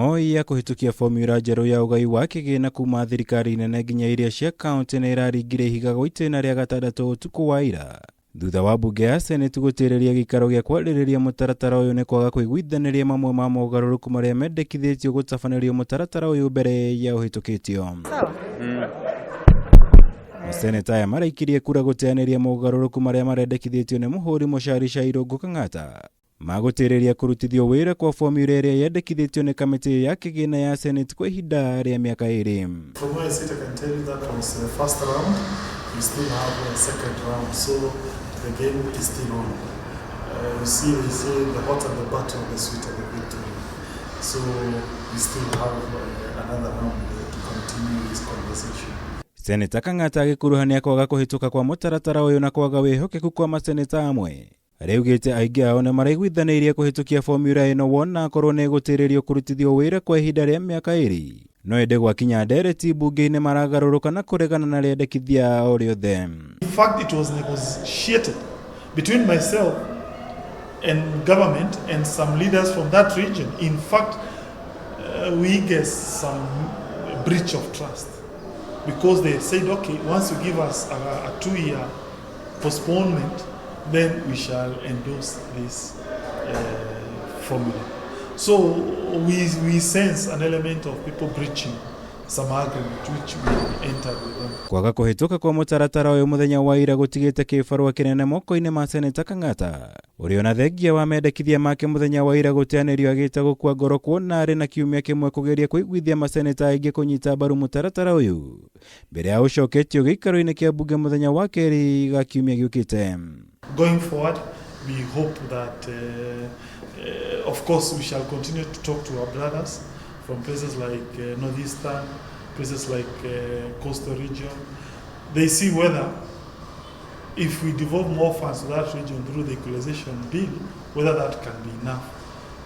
Mĩhang'o ya kũhĩtũkia formula njerũ ya ũgai wa kĩgĩna kuma thirikari nene nginya iria cia kaunti nĩ ĩraringire ihiga gwa itĩna rĩa gatandatũ ũtukũ wa ira, thutha wa mbunge ya Senate gũtĩrĩria gĩikaro gĩa kwarĩrĩria mũtaratara ũyũ nĩ kwaga kũiguithanĩria mamwe ma mogarũrũku marĩa mendekithĩtio gũtabanĩrio mũtaratara ũyũ mbere ya ũhĩtũkĩtio. Maseneta aya maraikirie kura gũteanĩria mogarũrũku marĩa marendekithĩtio nĩ mũhũri mũcari Shairũngũ Kang'ata magũtĩrĩria kũrutithio wĩra kwa formula ĩrĩa yendekithĩtio nĩ kamĩtĩ ya kĩgĩna ya Senate kwa ihinda rĩa mĩaka 2. From where I sit, I can tell you that was the first round. We still have a second round, so the game is still on. You see, they say the hotter the battle, the sweeter the victory. So we still have another round to continue this conversation. Seneta Kang'ata agĩkuruhania kwaga kũhĩtũka kwa mũtaratara ũyũ na kwaga wĩhokeku kwa maseneta amwe, arĩugĩte aingĩ ao nĩ maraiguithanĩirie kũhĩtũkia formula ĩno wona akorwo nĩ ĩgũtĩrĩrio kũrutithio wĩra kwa ihinda rĩa mĩaka 2, no ĩndĩ gwakinya ndereti mbunge-inĩ maragarũrũka na kũregana na rĩendekithia o rĩothe. In fact, it was negotiated between myself and government and some leaders from that region. In fact, we get some breach of trust because they said, okay, once you give us a 2-year postponement, then we shall endorse this formula. So we sense an element of people breaching some agreement which we entered with them. Kwaga kũhĩtũka kwa mũtaratara ũyũ mũthenya wa ira gũtigĩte kĩbarũa kĩnene moko-inĩ ma Seneta Kang'ata, ũrĩa ona thengia wa mendekithia make mũthenya wa ira gũteanĩrio agĩte gũkua ngoro kuona arĩ na kiumia kĩmwe kũgeria kũiguithia maseneta aingĩ kũnyita mbaru mũtaratara ũyũ mbere ya ũcoketio gĩikaro-inĩ kĩa mbunge mũthenya wa kerĩ ga kiumia gĩũkĩte. Going forward, we hope that, of course, we shall continue to talk to our brothers from places like Northeastern, places like coastal region. They see whether, if we devolve more funds to that region through the equalization bill, whether that can be enough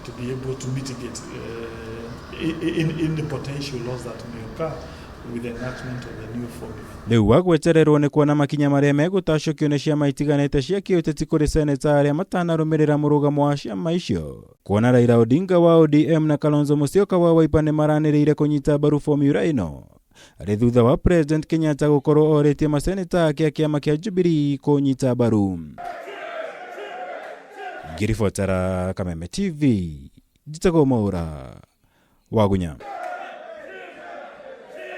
to be able to mitigate in the potential loss that may occur with the enactment of the new formula. Rĩu wa gwetererwo nĩ kuona makinya marĩa megũtacũkio nĩ ciama itiganĩte cia kĩũteti kũrĩ seneta arĩa matanarũmĩrĩra mũrũgamo wa ciama icio, kuona Raila Odinga wa ODM na Kalonzo Musyoka wa Wiper nĩ maranĩrĩire kũnyita mbaru formula ĩno arĩ thutha wa President Kenyatta gũkorwo orĩtie maseneta ake a kĩama kĩa Jubilee kũnyita mbaru. Ngĩribotera Kameme TV, njĩtagwo Mwaũra Wagunya.